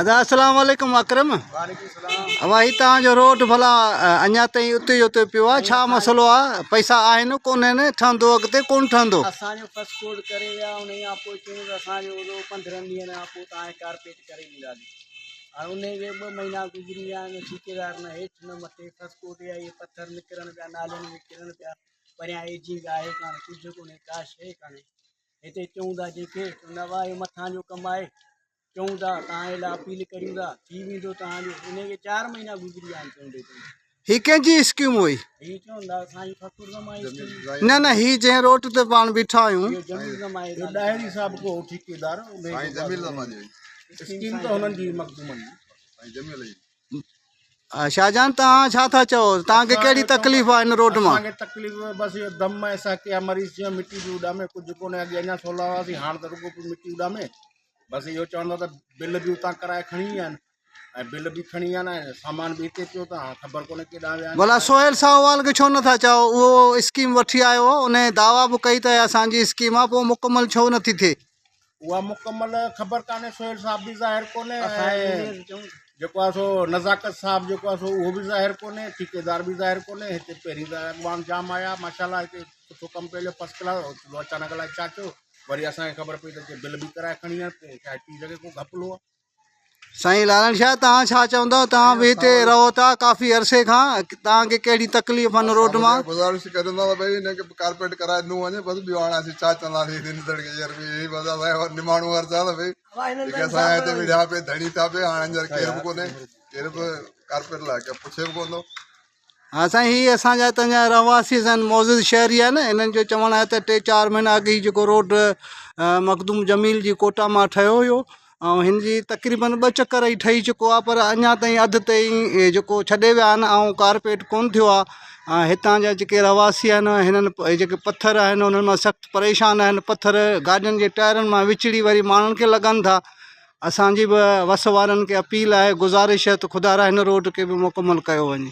ادا السلام عليڪم اڪرم اوا هي توهان جو روڊ ڀلا اڃا تائين اتي جو اتي پيو آهي ڇا مسئلو آهي پئسا آهن ڪونهن ٺهندو اڳتي ڪون ٺهندو اسان جو فرسٽ ڪوڊ ڪري ويا ان کان پوء چيون ته اسان جو اهو پندرهن ڏينهن کان پوء توهان کي ڪارپيٽ ڪري ڏينداسين هاڻي ان کي ٻه مهينا گذري ويا آهن ٺيڪيدار نه هيٺ نه مٿي فرسٽ ڪوڊ جا اهي پٿر نڪرن پيا نالين ۾ ڪرن پيا پريان ايجنگ آهي ڪانه ڪجهه ڪونهي ڪا شيء ڪانهي هتي چئون ٿا جنهن کي چون ٿا واهه اهو مٿان جو ڪم آهي چئون ٿا توهان جي لاء اپيل ڪريون ٿا ٿي ويندو توهان جو ان کي چار مهينا گذري ويا آهن چوندي چوندي. هي ڪنهن جي اسڪيم هئي؟ هي چون ٿا اسان جي فخر زمان اسڪيم. نه نه هي جنهن روڊ تي پاڻ بيٺا آهيون. اهو جميل زمان جي اهو ڏاهري صاحب ڪو هو ٺيڪيدار انهي سائين جميل زمان جي هئي. اسڪيم ته هنن جي هئي مخدومن جي. سائين جميل جي. شاهجهان توهان ڇا ٿا چئو توهان کي ڪهڙي تڪليف آهي هن روڊ مان؟ اسان کي تڪليف بس اهو دم ۽ سهڪي آ مريض جيئن مٽي پئي اڏامي ڪجهه ڪونهي اڳي اڃا سولا هئاسين هاڻ ته رڳو پئي مٽي اڏامي بس اهو چوندا ته بل به اتان ڪرائي کڻي ويا آهن ۽ بل به کڻي ويا آهن ۽ سامان به هتي پيو ته هاڻ خبر ڪونهي ڪيڏانهن ويا آهن ڀلا سهيل ساهوال کي ڇو نٿا چئو اهو اسڪيم وٺي آيو هو ان دعويٰ به ڪئي ته اسان جي اسڪيم آ پوء مڪمل ڇو نٿي ٿئي؟ اها مڪمل خبر ڪانهي سهيل صاحب به ظاهر ڪونهي ۽ جيڪو آهي سو نزاڪت صاحب جيڪو آهي سو اهو به ظاهر ڪونهي ٺيڪيدار به ظاهر ڪونهي هتي پهرين ته اڳواڻ جام آيا ماشاء الله هتي سٺو ڪم پيو هليو فرسٽ ڪلاس اچانڪ الائي ڇا ٿيو وري اسان کي خبر پئي ته جي بل به ڪرائي کڻي ويا پوء شايد ٿي سگهي ڪو گهپلو آهي سائين لالڻ شاهه توهان ڇا چوندؤ توهان به هتي رهو ٿا ڪافي عرصي کان توهان کي ڪهڙي تڪليف هن روڊ مان. گذارش ڪريون ٿا ته ڀئي هن کي ڪارپيٽ ڪرائي ڏنو وڃي بس ٻيو هاڻي اسين ڇا چونداسين هن کي يار هي بس اسان جو نماڻو عرض آهي ته ڀئي جيڪي اسان جا هتي وڙهيا پئي ڌڻي ٿيا پئي هاڻي هينئر ڪير به ڪونهي ڪير به ڪارپيٽ لاء پڇي به ڪونه ٿو. ها سائين هي اسان جا هتان جا رهواسي آهن معزز شهري آهن انهن جو چوڻ آهي ته ٽي چار مهينا اڳ هي جيڪو روڊ مخدوم جميل جي ڪوٽا مان ٺهيو هيو ۽ هن جي تقريبن ٻه چڪر هي ٺهي چڪو آهي پر اڃا تائين اڌ تي ئي جيڪو ڇڏي ويا آهن ۽ ڪارپيٽ ڪونه ٿيو آهي ۽ هتان جا جيڪي رهواسي آهن هنن جيڪي پٿر آهن انهن مان سخت پريشان آهن پٿر گاڏين جي ٽائرن مان وچڙي وري ماڻهن کي لڳن ٿا اسان جي به وس وارن کي اپيل آهي گذارش آهي ته خدارا هن روڊ کي به مڪمل ڪيو وڃي.